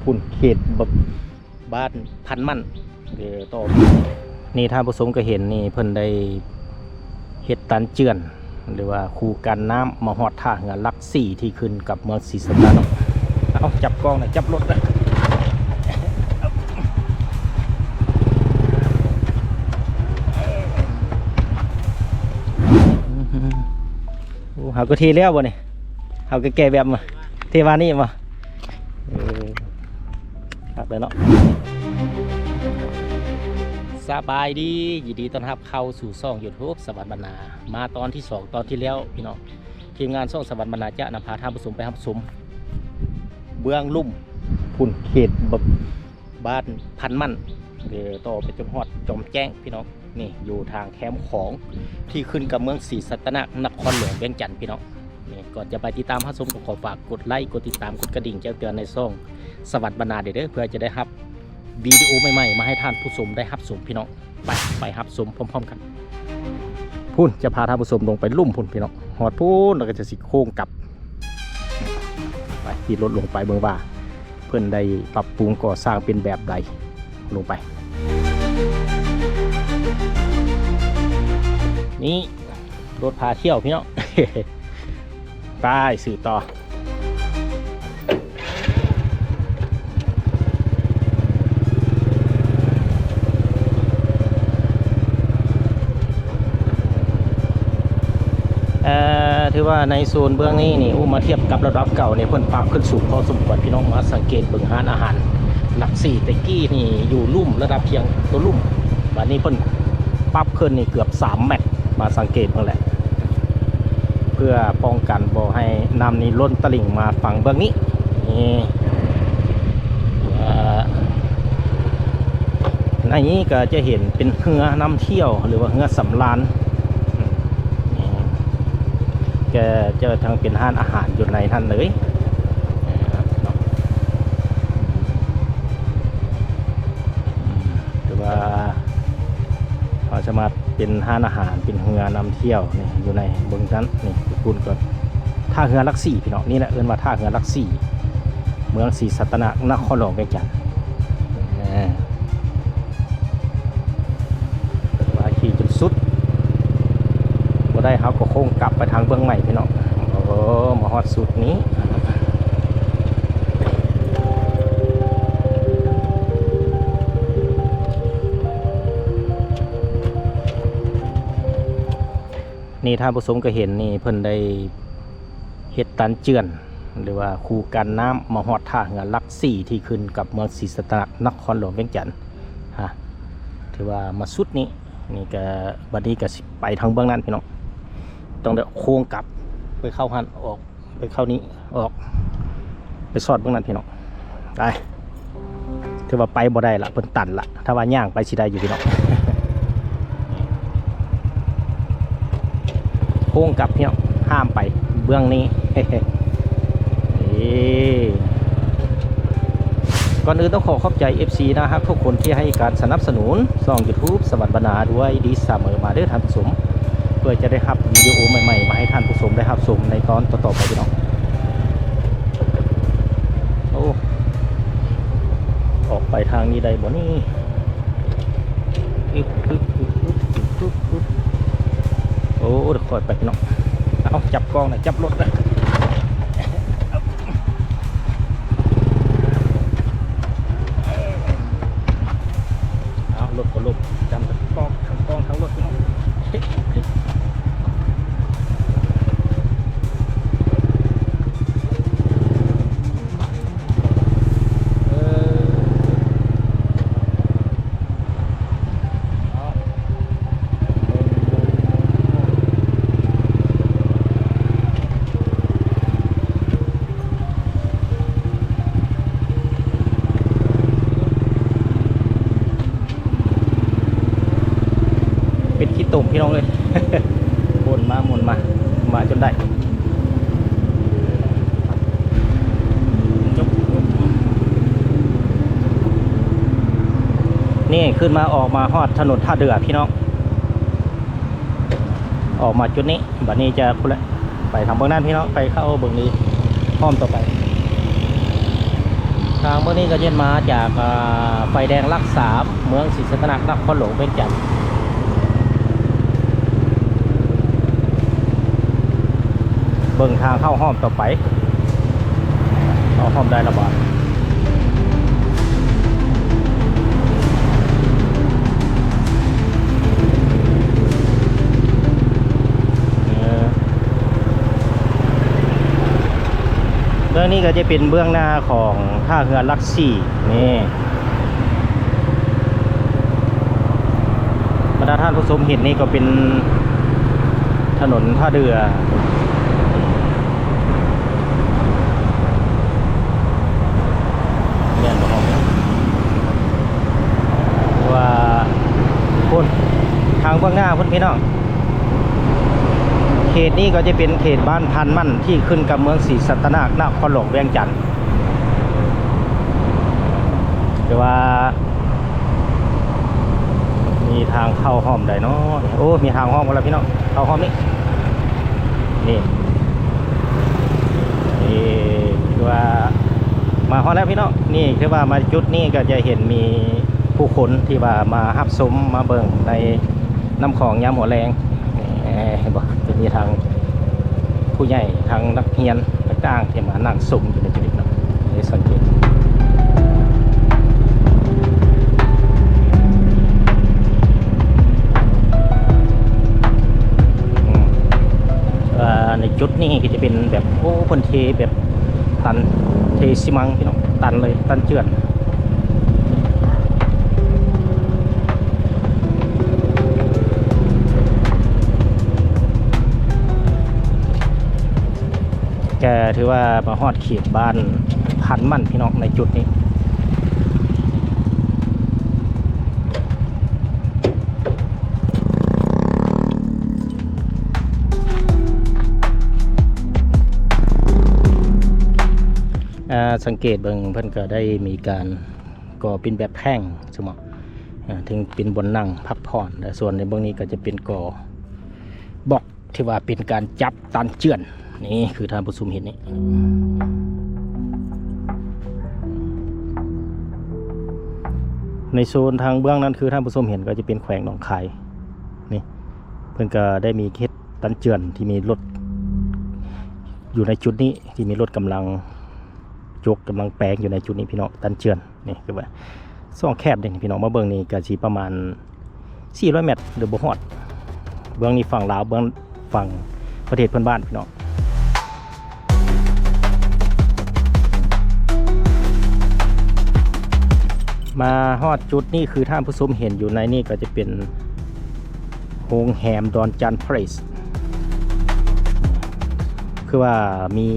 ພຸ້ນເຂດບ- ບ້ານພັນໝັ້ນ ເອີ ຕໍ່ ນີ້ທ່ານຜູ້ຊົມກໍເຫັນນີ້ ເພິ່ນໄດ້ເຮັດຕັນເຈື່ອນ ຫຼືວ່າຄູກັນນ້ຳ ມາຮອດທ່າເຮືອຫຼັກສີ່ ທີ່ຂຶ້ນກັບເມືອງສີສັດຕະນະ. ເອົາ ຈັບກ້ອງນະ ຈັບລົດນະ. ໂອ້ ເຮົາກໍເທແລ້ວບໍ່ນີ້? ເຮົາກໍແກ້ແບບມາ ເທວານີ້ບໍ່? ເອີ ຄັກເລີຍເນາະ. ສະບາຍດີ ຍິນດີຕ້ອນຮັບເຂົ້າສູ່ຊ່ອງຢູທູບສະຫວັນບັນນາ ມາຕອນທີສອງ ຕອນທີ່ແລ້ວພີ່ນ້ອງ ທີມງານຊ່ອງສະຫວັນບັນນາຈະນຳພາທ່ານຜູ້ຊົມໄປຮັບຊົມເບື້ອງລຸ່ມ ພຸ້ນເຂດບ- ບ້ານພັນໝັ້ນ ເອີ ຕໍ່ໄປຈົນຮອດຈອມແຈ້ງພີ່ນ້ອງ. ນີ້ຢູ່ທາງແຄມຂອງ ທີ່ຂຶ້ນກັບເມືອງສີສັດຕະນາກ ນະຄອນຫຼວງວຽງຈັນພີ່ນ້ອງ. ນີ້ ກ່ອນຈະໄປຕິດຕາມຮັບຊົມ ກໍຂໍຝາກກົດໄລ ກົດຕິດຕາມ ກົດກະດິ່ງແຈ້ງເຕືອນໃນຊ່ອງສະຫວັນບັນນາເດີ ເພື່ອຈະໄດ້ຮັບວິດີໂອໃໝ່ໆ ມາໃຫ້ທ່ານຜູ້ຊົມໄດ້ຮັບຊົມພີ່ນ້ອງ. ໄປ ໄປຮັບຊົມພ້ອມໆກັນ. ພຸ້ນ ຈະພາທ່ານຜູ້ຊົມລົງໄປລຸ່ມພຸ້ນພີ່ນ້ອງ ຮອດພຸ້ນ ແລ້ວກໍຈະຊິໂຄ້ງກັບ. ໄປ ຂີ່ລົດລົງໄປເບິ່ງວ່າ ເພິ່ນໄດ້ປັບປຸງກໍ່ສ້າງເປັນແບບໃດ. ລົງໄປ ນີ້ ລົດພາທ່ຽວພີ່ນ້ອງ. ໄປ ສືບຕໍ່. ເອີ ຖືວ່າໃນໂຊນເບື້ອງນີ້ນີ້ ໂອ້ ມາທຽບກັບລະດັບເກົ່ານີ້ ເພິ່ນປັບຂຶ້ນສູງພໍສົມຄວນພີ່ນ້ອງ. ມາສັງເກດເບິ່ງຮ້ານອາຫານຫຼັກສີ່ ແຕ່ກີ້ນີ້ຢູ່ລຸ່ມ ລະດັບພຽງຕົວລຸ່ມ ບາດນີ້ເພິ່ນປັບຂຶ້ນນີ້ເກືອບສາມແມັດ. ມາສັງເກດເບິ່ງແຫຼະ ເພື່ອປ້ອງກັນບໍ່ໃຫ້ນ້ຳນີ້ລົ້ນຕະລິ່ງມາຝັ່ງເບື້ອງນີ້. ນີ້ ເອີ ໃນນີ້ກໍຈະເຫັນເປັນເຮືອນຳທ່ຽວ ຫຼືວ່າເຮືອສຳລານ ແກຈະທັງເປັນຮ້ານອາຫານຢູ່ໃນນັ້ນເລີຍເນາະ. ຖືວ່າເຮົາສາມາດເປັນຮ້ານອາຫານ ເປັນເຮືອນຳທ່ຽວນີ້ ຢູ່ໃນເບື້ອງນັ້ນນີ້. ພຸ້ນກໍທ່າເຮືອຫຼັກສີ່ພີ່ນ້ອງ. ນີ້ແຫຼະເອີ້ນວ່າທ່າເຮືອຫຼັກສີ່ ເມືອງສີສັດຕະນາກ ນະຄອນຫຼວງວຽງຈັນ. ແມ່ນ ວ່າຂີ່ຈົນສຸດ ບໍ່ໄດ້ເຮົາກໍໂຄ້ງກັບໄປທາງເບື້ອງໃໝ່ພີ່ນ້ອງ. ໂອ້ ມາຮອດສຸດນີ້ ນີ້ທ່ານຜູ້ຊົມກໍເຫັນນີ້ ເພິ່ນໄດ້ເຮັດຕັນເຈື່ອນ ຫຼືວ່າຄູກັນນ້ຳ ມາຮອດທ່າເຮືອຫຼັກສີ່ ທີ່ຂຶ້ນກັບເມືອງສີສັດຕະນາກ ນະຄອນຫຼວງວຽງຈັນ. ຮະ ຖືວ່າມາສຸດນີ້ ນີ້ກະ ບັດນີ້ກະຊິໄປທາງເບື້ອງນັ້ນພີ່ນ້ອງ. ຕ້ອງໄດ້ໂຄ້ງກັບໄປເຂົ້າຫັ້ນ ອອກ ໄປເຂົ້ານີ້ ອອກ ໄປຊອດເບື້ອງນັ້ນພີ່ນ້ອງ. ໄປ ຖືວ່າໄປບໍ່ໄດ້ລະ ເພິ່ນຕັນລະ. ຖ້າວ່າຍ່າງໄປຊິໄດ້ຢູ່ພີ່ນ້ອງ. ໂຄ້ງກັບພີ່ນ້ອງ ຂ້າມໄປເບື້ອງນີ້. ເອີ ກ່ອນອື່ນຕ້ອງຂໍຂອບໃຈ ເອັຟຊີ ໜ້າຮັກທຸກຄົນທີ່ໃຫ້ການສະໜັບສະໜູນຊ່ອງຢູທູບສະຫວັນບັນນາດ້ວຍດີສະເໝີມາເດີທ່ານຜູ້ຊົມ ເພື່ອຈະໄດ້ຮັບວິດີໂອໃໝ່ໆ ມາໃຫ້ທ່ານຜູ້ຊົມໄດ້ຮັບຊົມໃນຕອນຕໍ່ໆໄປພີ່ນ້ອງ. ໂອ້ ອອກໄປທາງນີ້ໄດ້ບໍ່ນີ້? ອຶບ ອຶບ ອຶບ ອຶບ ອຶບ ອຶບ ອຶບ. ໂອ້ ຄ່ອຍໄປພີ່ນ້ອງ. ເອົາ ຈັບກ້ອງນະ ຈັບລົດນະ. ເອົາ ລົດກໍລົດ ຈຳກັບກ້ອງ ທັງກ້ອງທັງລົດພີ່ນ້ອງ. ເອີ ເປັນຂີ້ຕົມພີ່ນ້ອງເອີຍ. ໝູນມາໝູນມາ ມາຈົນໄດ້. ນີ້ຂຶ້ນມາ ອອກມາຮອດຖະໜົນທ່າເດື່ອພີ່ນ້ອງ ອອກມາຈຸດນີ້. ບັດນີ້ຈະພຸ້ນແຫຼະ ໄປທາງເບື້ອງນັ້ນພີ່ນ້ອງ ໄປເຂົ້າເບິ່ງນີ້ອ້ອມຕໍ່ໄປ. ທາງເບື້ອງນີ້ກໍຈະມາຈາກ ເອີ ໄຟແດງຫຼັກສາມ ເມືອງສີສັດຕະນາກ ນະຄອນຫຼວງວຽງຈັນ. ເບິ່ງທາງເຂົ້າຮ່ອມຕໍ່ໄປ ເຂົ້າຮ່ອມໄດ້ລະບາດ. ເອີ ເບື້ອງນີ້ກໍຈະເປັນເບື້ອງໜ້າຂອງທ່າເຮືອຫຼັກສີ່ນີ້. ບັນດາທ່ານຜູ້ຊົມເຫັນນີ້ກໍເປັນຖະໜົນທ່າເຮືອ ແມ່ນບໍ່? ວ່າພຸ້ນ ທາງເບື້ອງໜ້າພຸ້ນພີ່ນ້ອງ. ເຂດນີ້ກໍຈະເປັນເຂດບ້ານພານໝັ້ນ ທີ່ຂຶ້ນກັບເມືອງສີສັດຕະນາກ ນະຄອນຫຼວງວຽງຈັນ. ແຕ່ວ່າ ມີທາງເຂົ້າຮ່ອມໃດເນາະ? ໂອ້ ມີທາງຮ່ອມແລ້ວພີ່ນ້ອງ ເຂົ້າຮ່ອມນີ້ ນີ້ ນີ້ຄືວ່າມາຮອດແລ້ວພີ່ນ້ອງ. ນີ້ຄືວ່າມາຈຸດນີ້ກໍຈະເຫັນມີຜູ້ຄົນທີ່ວ່າມາຮັບຊົມ ມາເບິ່ງໃນນ້ຳຂອງຍາມຫົວແລງ. ເຫັນບໍ່? ຈະມີທັງຜູ້ໃຫຍ່ ທັງນັກຮຽນຕ່າງໆ ທີ່ມານັ່ງຊົມຢູ່ໃນຈຸດນີ້ເນາະ. ໄດ້ສັງເກດ ອືມ ອ່າ ໃນຈຸດນີ້ກໍຈະເປັນແບບ ໂອ້ ເພິ່ນເທແບບຕັນ ເທຊີມັງພີ່ນ້ອງ ຕັນເລີຍ ຕັນເຈື່ອນ. ກະຖືວ່າມາຮອດເຂດບ້ານພານໝັ້ນພີ່ນ້ອງ ໃນຈຸດນີ້. ອ່າ ສັງເກດເບິ່ງ ເພິ່ນກໍໄດ້ມີການກໍ່ເປັນແບບແພ່ງ ສົມມຸດ ເຖິງເປັນບ່ອນນັ່ງພັກຜ່ອນ ແລະ ສ່ວນໃນເບື້ອງນີ້ກໍຈະເປັນກໍ່ບລັອກ ທີ່ວ່າເປັນການຈັບຕັນເຈື່ອນ ນີ້ຄືທ່ານຜູ້ຊົມເຫັນນີ້. ໃນໂຊນທາງເບື້ອງນັ້ນ ຄືທ່ານຜູ້ຊົມເຫັນ ກໍຈະເປັນແຂວງໜອງຄາຍ ນີ້ ເພິ່ນກໍໄດ້ມີເຮັດຕັນເຈື່ອນ ທີ່ມີລົດຢູ່ໃນຈຸດນີ້ ທີ່ມີລົດກຳລັງຈົກ ກຳລັງແປງຢູ່ໃນຈຸດນີ້ພີ່ນ້ອງ ຕັນເຈື່ອນ. ນີ້ຄືວ່າຊ່ອງແຄບເດ້ພີ່ນ້ອງ ມາເບິ່ງນີ້ກໍຊິປະມານສີ່ຮ້ອຍແມັດ ຫຼື ບໍ່ຮອດ. ເບື້ອງນີ້ຝັ່ງລາວ ເບື້ອງຝັ່ງປະເທດເພື່ອນບ້ານພີ່ນ້ອງ. ມາຮອດຈຸດນີ້ ຄືທ່ານຜູ້ຊົມເຫັນຢູ່ໃນນີ້ ກໍຈະເປັນໂຮງແຮມດອນຈັນພາເລສ ຄືວ່າມີ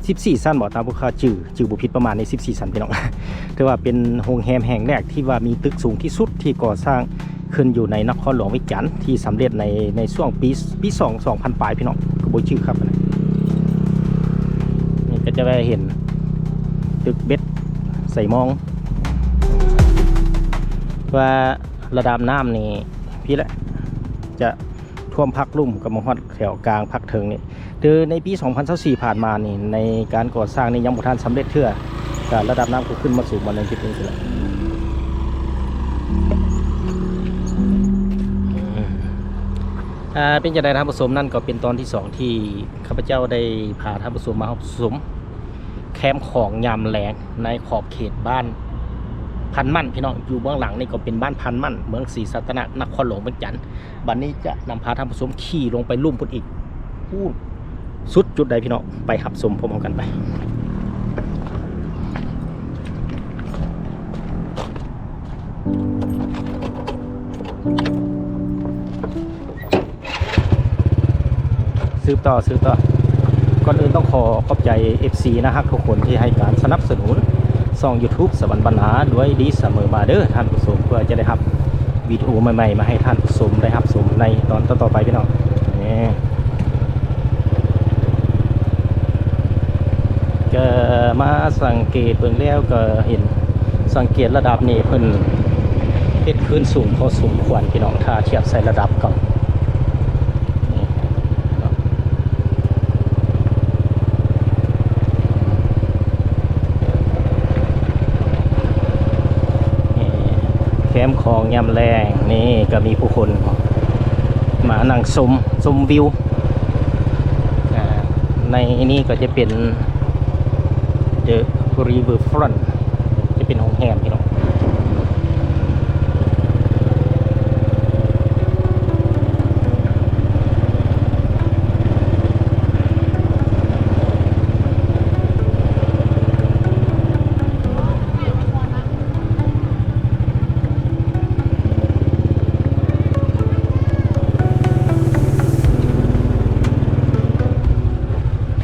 ສິບສີ່ຊັ້ນບໍ ຕາມຜູ້ຂ້າຈື່ ຈື່ບໍ່ຜິດປະມານນີ້ ສິບສີ່ຊັ້ນພີ່ນ້ອງ. ຖືວ່າເປັນໂຮງແຮມແຫ່ງແລກທີ່ວ່າມີຕຶກສູງທີ່ສຸດທີ່ກໍ່ສ້າງຂຶ້ນຢູ່ໃນນະຄອນຫຼວງວຽງຈັນ ທີ່ສຳເລັດໃນ ໃນຊ່ວງປີ ປີສອງ ສອງພັນປາຍພີ່ນ້ອງ ກໍບໍ່ຈື່ຄັກປານໃດ. ນີ້ກໍຈະໄດ້ເຫັນຕຶກເບັດໃສ່ມອງ ວ່າລະດັບນ້ຳນີ້ພີ້ແຫຼະ ຈະ ຖ້ວມພາກລຸ່ມກໍມາຮອດແຖວກາງພາກເທິງນີ້. ແຕ່ໃນປີສອງພັນຊາວສີ່ຜ່ານມານີ້ ໃນການກໍ່ສ້າງນີ້ຍັງບໍ່ທັນສຳເລັດເທື່ອ ກໍລະດັບນ້ຳກໍຂຶ້ນມາສູງມາໃນຈຸດນີ້ແຫຼະ. ອ່າ ເປັນຈັ່ງໃດທ່ານຜູ້ຊົມ? ນັ້ນກໍເປັນຕອນທີສອງທີ່ຂ້າພະເຈົ້າໄດ້ພາທ່ານຜູ້ຊົມມາຮັບຊົມ ແຄມຂອງຍາມແລງໃນຂອບເຂດບ້ານພັນໝັ້ນ ພີ່ນ້ອງ. ຢູ່ເບື້ອງຫຼັງນີ້ກໍເປັນບ້ານພັນໝັ້ນ ເມືອງສີສັດຕະນາກ ນະຄອນຫຼວງວຽງຈັນ. ບັດນີ້ຈະນຳພາທ່ານຜູ້ຊົມຂີ່ລົງໄປລຸ່ມພຸ້ນອີກ ພຸ້ນສຸດຈຸດໃດພີ່ນ້ອງ ໄປຮັບຊົມພ້ອມໆກັນໄປ. ສືບຕໍ່ ສືບຕໍ່. ກ່ອນອື່ນຕ້ອງຂໍຂອບໃຈເອັຟຊີໜ້າຮັກທຸກຄົນທີ່ໃຫ້ການສະໜັບສະໜູນຊ່ອງຢູທູບສະຫວັນບັນນາດ້ວຍດີສະເໝີມາເດີທ່ານຜູ້ຊົມ ເພື່ອຈະໄດ້ຮັບວິດີໂອໃໝ່ໆມາໃຫ້ທ່ານຜູ້ຊົມໄດ້ຮັບຊົມໃນຕອນຕໍ່ໆໄປພີ່ນ້ອງ. ນີ້ ກໍມາສັງເກດເບິ່ງແລ້ວກໍເຫັນ ສັງເກດລະດັບນີ້ເພິ່ນເຮັດຂຶ້ນສູງພໍສົມຄວນພີ່ນ້ອງ ຖ້າທຽບໃສ່ລະດັບເກົ່າ. ນີ້ເນາະ. ແຄມຂອງຍາມແລງນີ້ກໍມີຜູ້ຄົນມານັ່ງຊົມ ຊົມວິວ. ອາ ໃນນີ້ກໍຈະເປັນ The Riverfront ຈະເປັນໂຮງແຮມພີ່ນ້ອງ.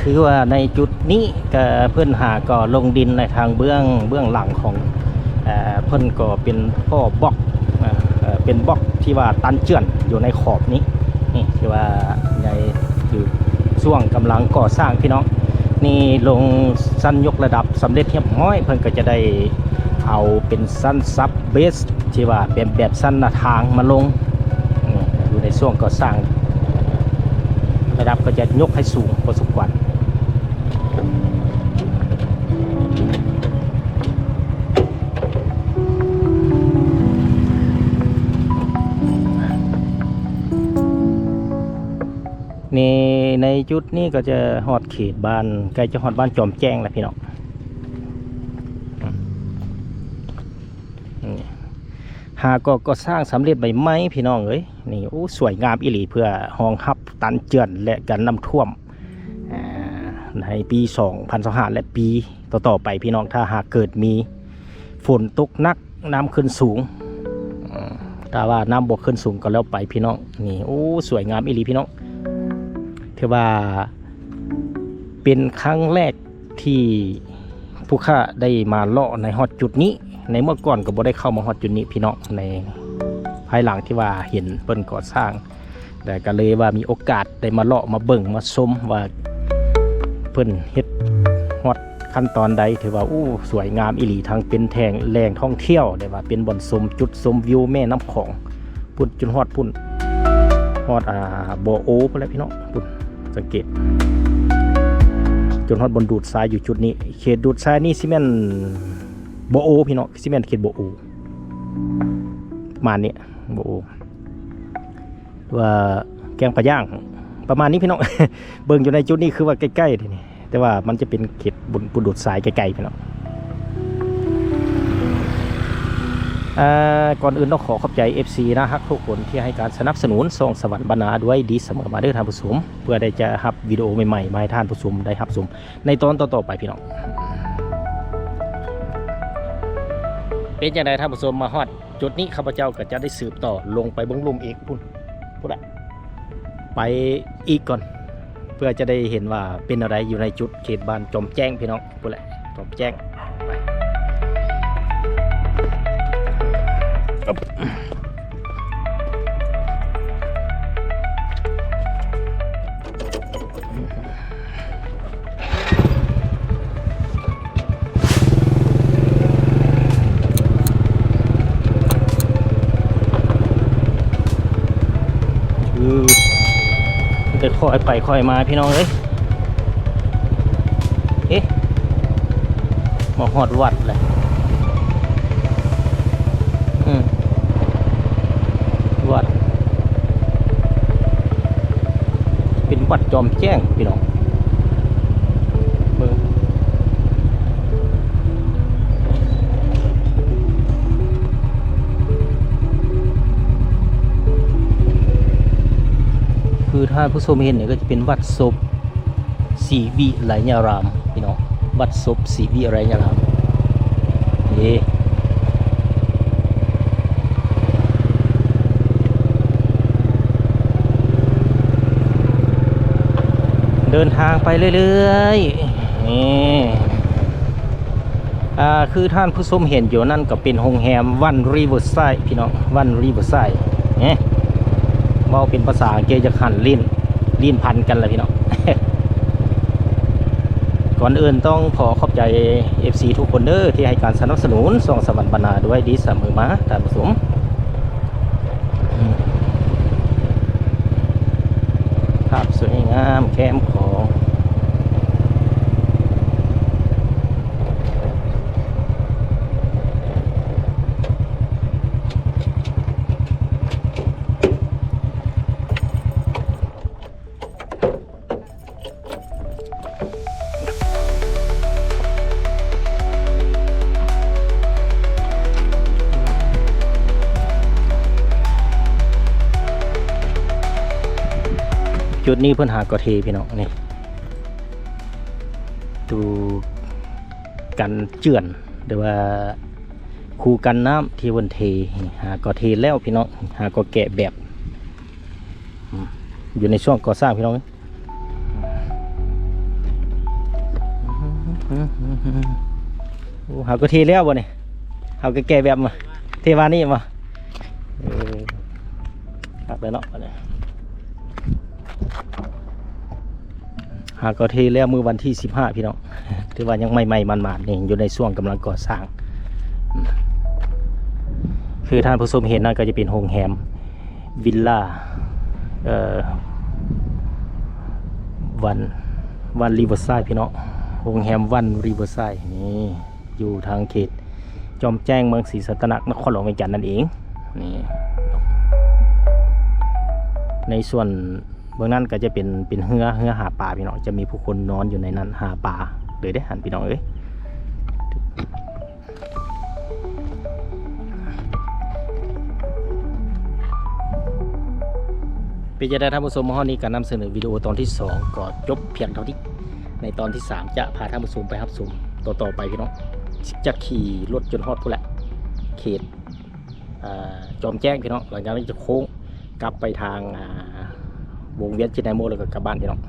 ຄືວ່າໃນຈຸດນີ້ກະເພິ່ນຫາກໍລົງດິນໃນທາງເບື້ອງ ເບື້ອງຫຼັງຂອງ ເອີ ເພິ່ນກໍເປັນກໍ່ບລັອກ ເອີ ເປັນບລັອກທີ່ວ່າຕັນເຈື່ອນຢູ່ໃນຂອບນີ້ ນີ້ທີ່ວ່າໃນ ຄືຊ່ວງກຳລັງກໍ່ສ້າງພີ່ນ້ອງ. ນີ້ລົງຊັ້ນຍົກລະດັບສຳເລັດຮຽບຮ້ອຍ ເພິ່ນກໍຈະໄດ້ເອົາເປັນຊັ້ນຊັບເບສ ທີ່ວ່າແບບ ແບບຊັ້ນໜ້າທາງມາລົງ ນີ້ຢູ່ໃນຊ່ວງກໍ່ສ້າງ ລະດັບກໍຈະຍົກໃຫ້ສູງພໍສົມຄວນ. ນີ້ໃນຈຸດນີ້ກໍຈະຮອດເຂດບ້ານ ໃກ້ຈະຮອດບ້ານຈອມແຈ້ງແລ້ວພີ່ນ້ອງ. ນີ້ ຫາກໍກໍ່ສ້າງສຳເລັດໃໝ່ໆ ພີ່ນ້ອງເອີຍ. ນີ້ ໂອ້ ສວຍງາມອີ່ຫຼີ ເພື່ອຮອງຮັບຕັນເຈື່ອນ ແລະ ກັນນ້ຳຖ້ວມ ອາ ໃນປີສອງພັນຊາວຫ້າ ແລະ ປີຕໍ່ໆໄປ ພີ່ນ້ອງ. ຖ້າຫາກເກີດມີຝົນຕົກໜັກ ນ້ຳຂຶ້ນສູງ ອາ ຖ້າວ່ານ້ຳບໍ່ຂຶ້ນສູງກໍແລ້ວໄປ ພີ່ນ້ອງ. ນີ້ ໂອ້ ສວຍງາມອີ່ຫຼີ ພີ່ນ້ອງ. ຖືວ່າເປັນຄັ້ງແລກ ທີ່ຜູ້ຂ້າໄດ້ມາເລາະໃນຮອດຈຸດນີ້ ໃນເມື່ອກ່ອນກໍບໍ່ໄດ້ເຂົ້າມາຮອດຈຸດນີ້ພີ່ນ້ອງ. ໃນພາຍຫຼັງທີ່ວ່າເຫັນເພິ່ນກໍ່ສ້າງ ແລ້ວກໍເລີຍວ່າມີໂອກາດໄດ້ມາເລາະມາເບິ່ງມາຊົມວ່າເພິ່ນເຮັດຮອດຂັ້ນຕອນໃດ. ຖືວ່າ ໂອ້ ສວຍງາມອີ່ຫຼີ ທັງເປັນແຫຼ່ງທ່ອງທ່ຽວ ແລະວ່າເປັນບ່ອນຊົມ ຈຸດຊົມວິວແມ່ນ້ຳຂອງ ພຸ້ນ ຈົນຮອດພຸ້ນ ຮອດ ອ່າ ບໍ່ໂອພຸ້ນແຫຼະພີ່ນ້ອງ. ພຸ້ນ ສັງເກດ ຈົນຮອດບ່ອນດູດຊາຍຢູ່ຈຸດນີ້. ເຂດດູດຊາຍນີ້ຊິແມ່ນບໍ່ໂອພີ່ນ້ອງ ຊິແມ່ນເຂດບໍ່ໂອ ປະມານນີ້ ບໍ່ໂອ ຫຼືວ່າແກ້ງປາຍ່າງ ປະມານນີ້ພີ່ນ້ອງ. ເບິ່ງຢູ່ໃນຈຸດນີ້ຄືວ່າໃກ້ໆເດນີ້ ແຕ່ວ່າມັນຈະເປັນເຂດບຸນ ບຸນດູດຊາຍໄກໆ ພີ່ນ້ອງ. ອ່າ ກ່ອນອື່ນຕ້ອງຂໍຂອບໃຈເອັຟຊີໜ້າຮັກທຸກຄົນທີ່ໃຫ້ການສະໜັບສະໜູນຊ່ອງສະຫວັນບັນນາດ້ວຍດີສະເໝີມາເດີ້ທ່ານຜູ້ຊົມ ເພື່ອໄດ້ຈະຮັບວິດີໂອໃໝ່ໆ ມາໃຫ້ທ່ານຜູ້ຊົມໄດ້ຮັບຊົມໃນຕອນຕໍ່ໆໄປ ພີ່ນ້ອງ. ເປັນຈັ່ງໃດທ່ານຜູ້ຊົມ ມາຮອດ ຈຸດນີ້ຂ້າພະເຈົ້າກໍຈະໄດ້ສືບຕໍ່ລົງໄປເບື້ອງລຸ່ມອີກພຸ້ນ ພຸ້ນແຫຼະ ໄປອີກກ່ອນ ເພື່ອຈະໄດ້ເຫັນວ່າເປັນແນວໃດຢູ່ໃນຈຸດເຂດບ້ານຈອມແຈ້ງພີ່ນ້ອງ ພຸ້ນແຫຼະ ຈອມແຈ້ງ ໄປ. ອື ແຕ່ຄ່ອຍໄປຄ່ອຍມາພີ່ນ້ອງເອີຍ. ເອະ ມາຮອດວັດແລ້ວ ອື ວັດ ເປັນວັດຈອມແຈ້ງພີ່ນ້ອງ ເບິ່ງ ຄືທ່ານຜູ້ຊົມເຫັນນີ້ກໍຈະເປັນວັດສົບ ສີວິໄລຍາລາມພີ່ນ້ອງ ວັດສົບສີວິໄລຍາລາມ ເດ້ ເດີນທາງໄປເລື້ອຍໆ ນີ້ ອ່າ ຄືທ່ານຜູ້ຊົມເຫັນຢູ່ນັ້ນກໍເປັນໂຮງແຮມວັນຣີເວີຊາຍ ພີ່ນ້ອງ ວັນຣີເວີຊາຍ ເອີ ເວົ້າເປັນພາສາອັງກິດຈະຂັນລີ້ນ ລີ້ນພັນກັນລະພີ່ນ້ອງ. ກ່ອນອື່ນຕ້ອງຂໍຂອບໃຈເອັຟຊີທຸກຄົນເດີ ທີ່ໃຫ້ການສະໜັບສະໜູນຊ່ອງສະຫວັນບັນນາດ້ວຍດີສະເໝີມາ ທ່ານຜູ້ຊົມ. ພາບສວຍງາມແຄມຂອງ. ຈຸດນີ້ເພິ່ນຫາກໍເທພີ່ນ້ອງ ນີ້ ຕູກັນເຈື່ອນ ຫຼືວ່າຄູກັນນ້ຳທີ່ເພິ່ນເທ ຫາກໍເທແລ້ວພີ່ນ້ອງ ຫາກໍແກະແບບ ອືມ ຢູ່ໃນຊ່ວງກໍ່ສ້າງພີ່ນ້ອງເອີຍ. ໂອ້ ເຮົາກໍເທແລ້ວບໍ່ນີ້? ເຮົາກໍແກະແບບມາ ເທວານນີ້ບໍ່? ເອີ ຄັກເລີຍເນາະ ເຮົາກໍເທແລ້ວມື້ວັນທີສິບຫ້າ ພີ່ນ້ອງ ຖືວ່າຍັງໃໝ່ໆ ໝາດໆ ນີ້ ຢູ່ໃນຊ່ວງກຳລັງກໍ່ສ້າງ. ຄືທ່ານຜູ້ຊົມເຫັນນັ້ນກໍຈະເປັນໂຮງແຮມ ວິລລາ ເອີ ວັນ ວັນຣີເວີຊາຍ ພີ່ນ້ອງ ໂຮງແຮມວັນຣີເວີຊາຍ ນີ້ ຢູ່ທາງເຂດຈອມແຈ້ງ ເມືອງສີສັດຕະນາກ ນະຄອນຫຼວງວຽງຈັນນັ້ນເອງ ນີ້ ໃນສ່ວນເບື້ອງນັ້ນກໍຈະເປັນ ເປັນເຮືອ ເຮືອຫາປາ ພີ່ນ້ອງ ຈະມີຜູ້ຄົນນອນຢູ່ໃນນັ້ນ ຫາປາເລີຍເດ້ຫັ້ນ ພີ່ນ້ອງເອີຍ. ເປັນຈັ່ງໃດທ່ານຜູ້ຊົມ ມາຮອດນີ້ການນຳສະເໜີວິດີໂອຕອນທີສອງກໍຈົບພຽງເທົ່ານີ້. ໃນຕອນທີສາມຈະພາທ່ານຜູ້ຊົມໄປຮັບຊົມຕໍ່ໆໄປ ພີ່ນ້ອງ ຈະຂີ່ລົດຈົນຮອດພຸ້ນແຫຼະ ເຂດ ອ່າ ຈອມແຈ້ງ ພີ່ນ້ອງ ຫຼັງຈາກນັ້ນຈະໂຄ້ງກັບໄປທາງ ອ່າ ວົງວຽນເຈໄດໂມ ແລ້ວກໍກັບບ້ານ ພີ່ນ້ອງ.